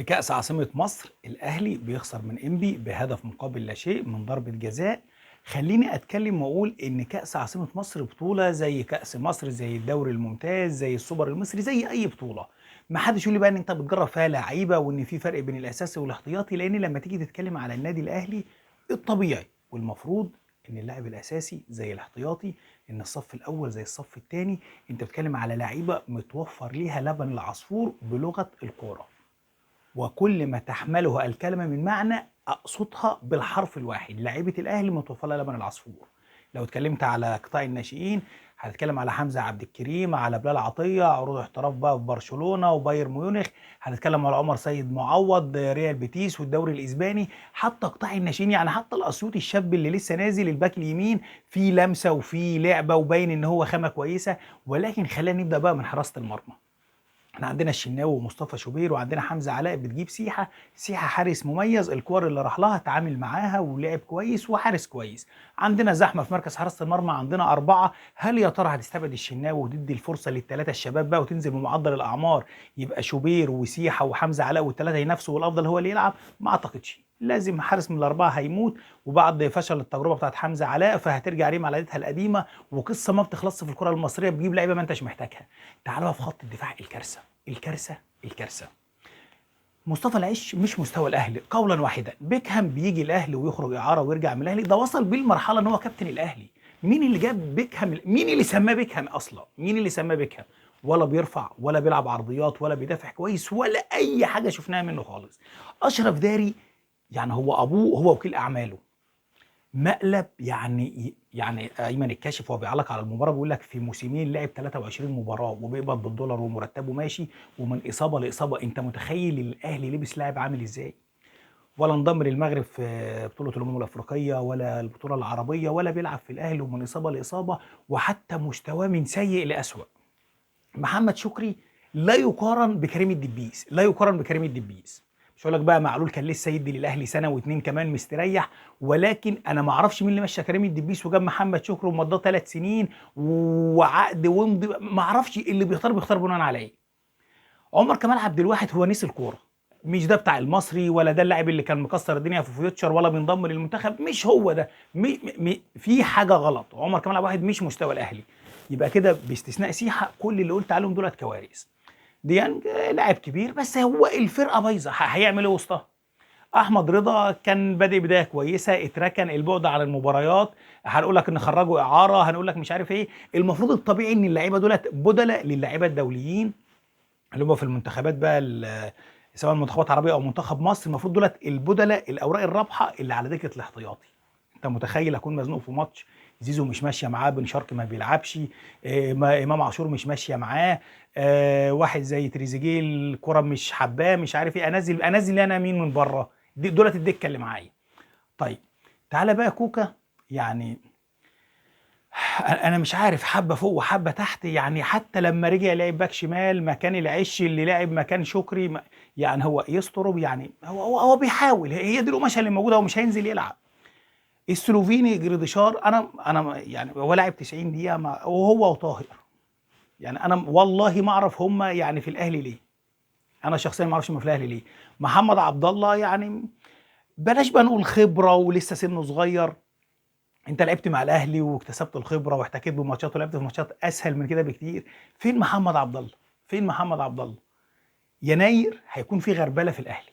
في كأس عاصمة مصر الأهلي بيخسر من إنبي بهدف مقابل لا شيء من ضربة جزاء. خليني أتكلم وأقول إن كأس عاصمة مصر بطولة زي كأس مصر، زي الدوري الممتاز، زي السوبر المصري، زي أي بطولة. ما حدش يقول لي بقى إن أنت بتجرب فيها لعيبة وإن في فرق بين الأساسي والاحتياطي، لأن لما تيجي تتكلم على النادي الأهلي الطبيعي والمفروض إن اللاعب الأساسي زي الاحتياطي، إن الصف الأول زي الصف الثاني. أنت بتتكلم على لعيبة متوفر ليها لبن العصفور بلغة الكورة، وكل ما تحمله الكلمة من معنى أقصدها بالحرف الواحد. لعيبة الأهلي متوفر لها لبن العصفور. لو اتكلمت على قطاع الناشئين هتتكلم على حمزة عبد الكريم، على بلال عطية، عروض احتراف بقى في برشلونة وبايرن ميونخ، هنتكلم على عمر سيد معوض، ريال بيتيس والدوري الإسباني. حتى قطاع الناشئين يعني حتى الأسيوطي الشاب اللي لسه نازل الباك اليمين في لمسة وفي لعبة وباين إن هو خامة كويسة. ولكن خلينا نبدأ بقى من حراسة المرمى. احنا عندنا الشناوي ومصطفى شوبير وعندنا حمزة علاء، بتجيب سيحة. سيحة حارس مميز، الكور اللي راح لها تعامل معاها ولعب كويس وحارس كويس. عندنا زحمة في مركز حراسة المرمى، عندنا 4. هل يا ترى هتستبعد الشناوي وتدي الفرصة للثلاثة الشباب بقى وتنزل بمعدل الأعمار، يبقى شوبير وسيحة وحمزة علاء والثلاثة ينافسوا والأفضل هو اللي يلعب؟ ما أعتقدش. لازم حارس من الأربعة هيموت، وبعد فشل التجربة بتاعت حمزة علاء فهترجع ريم على عادتها القديمة، وقصة ما بتخلصش في الكرة المصرية، بتجيب لعيبة ما انتش محتاجها. تعالوا بقى في خط الدفاع، الكارثة الكارثة الكارثة. مصطفى العش مش مستوى الأهلي قولا واحدا. بيكهام بيجي الأهلي ويخرج إعارة ويرجع من الأهلي، ده وصل بيه المرحلة إن هو كابتن الأهلي. مين اللي جاب بيكهام؟ مين اللي سماه بيكهام أصلا؟ مين اللي سماه بيكهام؟ ولا بيرفع ولا بيلعب عرضيات ولا بيدافع كويس ولا أي حاجة شفناها منه خالص. أشرف داري يعني هو أبوه هو وكيل أعماله مقلب. يعني أيمن الكاشف وهو بيعلق على المباراة بيقول لك في موسمين لعب 23 مباراة وبيقبض بالدولار ومرتبة ماشي، ومن إصابة لإصابة. أنت متخيل الأهلي لبس لاعب عامل إزاي؟ ولا انضم للمغرب في بطولة الأمم الأفريقية ولا البطولة العربية ولا بيلعب في الأهلي، ومن إصابة لإصابة، وحتى مستواه من سيء لأسوأ. محمد شكري لا يقارن بكريم الدبيس، لا يقارن بكريم الدبيس. مش هقول لك بقى معلول كان لسه يدي للاهلي سنة واتنين كمان مستريح، ولكن انا ما اعرفش مين اللي مشى كريم الدبيس وجاب محمد شكري ومضاه 3 سنين وعقد ومضي، ما اعرفش اللي بيختار بيختار بناء على ايه. عمر كمال عبد الواحد هو نسي الكورة، مش ده بتاع المصري ولا ده اللاعب اللي كان مكسر الدنيا في فيوتشر ولا بينضم للمنتخب، مش هو ده. في حاجة غلط. عمر كمال عبد الواحد مش مستوى الاهلي. يبقى كده باستثناء سيحه كل اللي قلت عليهم دولت كوارث. ديانج لاعب كبير بس هو الفرقة بايظة، هيعمل ايه وسطها؟ احمد رضا كان بادئ بداية كويسة، اتركن البعد على المباريات، هنقول لك ان خرجوا اعاره، هنقول لك مش عارف ايه. المفروض الطبيعي ان اللعيبة دولت بدلاء للعيبة الدوليين اللي هم في المنتخبات بقى، سواء المنتخبات العربية او منتخب مصر، المفروض دولت البدلاء الاوراق الرابحة اللي على دكه الاحتياطي. انت متخيل اكون مزنوق في ماتش، زيزو مش ماشية معاه، بن شرقي ما بيلعبش، امام عاشور مش ماشية معاه، واحد زي تريزيجيه الكره مش حباه، مش عارف ايه، انزل انا مين من بره؟ دولت الدكة اللي معايا. طيب تعالى بقى كوكا، يعني انا مش عارف، حبه فوق وحبه تحت. يعني حتى لما رجع لعب باك شمال مكان العش اللي لعب مكان شكري، يعني هو يسترب، يعني هو بيحاول، هي دي القماشه اللي موجودة، هو مش هينزل يلعب. السلوفيني جريديشار انا يعني هو لاعب 90 دقيقة وهو وطاهر، يعني انا والله ما اعرف هم يعني في الاهلي ليه، انا شخصيا ما اعرفش هم في الاهلي ليه. محمد عبد الله يعني بلاش بقى نقول خبره ولسه سنة صغير، انت لعبت مع الاهلي واكتسبت الخبرة واحتكيت بماتشات ولعبت في ماتشات اسهل من كده بكتير. فين محمد عبد الله؟ فين محمد عبد الله؟ يناير هيكون في غربله في الاهلي.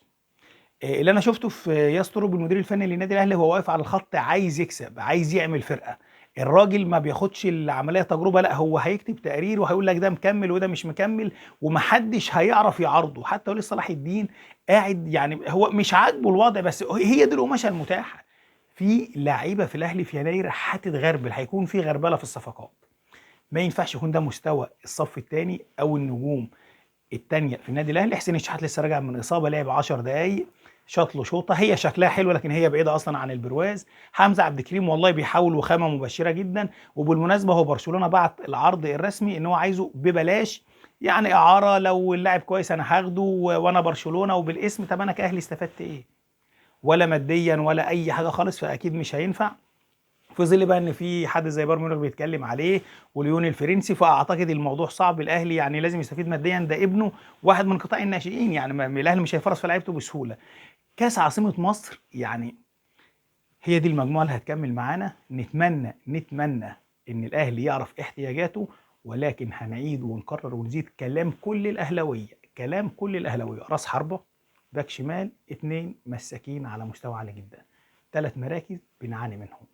اللي انا شفته في ياستروب المدير الفني للنادي الاهلي هو واقف على الخط، عايز يكسب، عايز يعمل فرقه. الراجل ما بياخدش العملية تجربه، لا هو هيكتب تقرير وهيقول لك ده مكمل وده مش مكمل، ومحدش هيعرف يعارضه. حتى وليد صلاح الدين قاعد يعني هو مش عاجبه الوضع، بس هي دي القماشه المتاحة. في لعيبة في الاهلي في يناير هتتغربل، هيكون في غربله في الصفقات. ما ينفعش يكون ده مستوى الصف الثاني او النجوم الثانية في النادي الاهلي. حسين الشحات لسه راجع من اصابه، لعب 10 دقائق، شاط له شوطه هي شكلها حلو لكن هي بعيدة اصلا عن البرواز. حمزة عبد الكريم والله بيحاول وخامه مبشرة جدا، وبالمناسبة هو برشلونة بعت العرض الرسمي ان هو عايزه ببلاش، يعني اعاره، لو اللاعب كويس انا هاخده وانا برشلونة وبالاسم. طب انا كاهلي استفدت ايه؟ ولا ماديا ولا اي حاجة خالص، فاكيد مش هينفع. في ظل بقى ان في حد زي بايرن ميونخ بيتكلم عليه وليون الفرنسي، فاعتقد الموضوع صعب. الاهلي يعني لازم يستفيد ماديا، ده ابنه واحد من قطاع الناشئين، يعني الاهلي مش هيفرط في لعيبته بسهولة. كاس عاصمة مصر يعني هي دي المجموعة اللي هتكمل معانا. نتمنى ان الاهلي يعرف احتياجاته، ولكن هنعيد ونكرر ونزيد كلام كل الاهلاوية، كلام كل الاهلاوية: راس حربه، باك شمال، 2 مساكين على مستوى عالي جدا، 3 مراكز بنعاني منهم.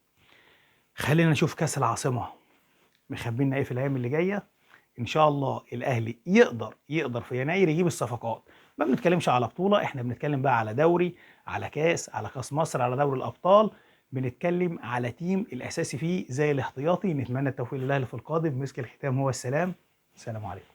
خلينا نشوف كاس العاصمة مخبينا ايه في الايام اللي جاية. ان شاء الله الاهلي يقدر في يناير يجيب الصفقات. ما بنتكلمش على بطوله، احنا بنتكلم بقى على دوري، على كاس، على كاس مصر، على دوري الابطال، بنتكلم على team الاساسي فيه زي الاحتياطي. نتمنى التوفيق للاهلي في القادم. مسك الختام هو السلام، السلام عليكم.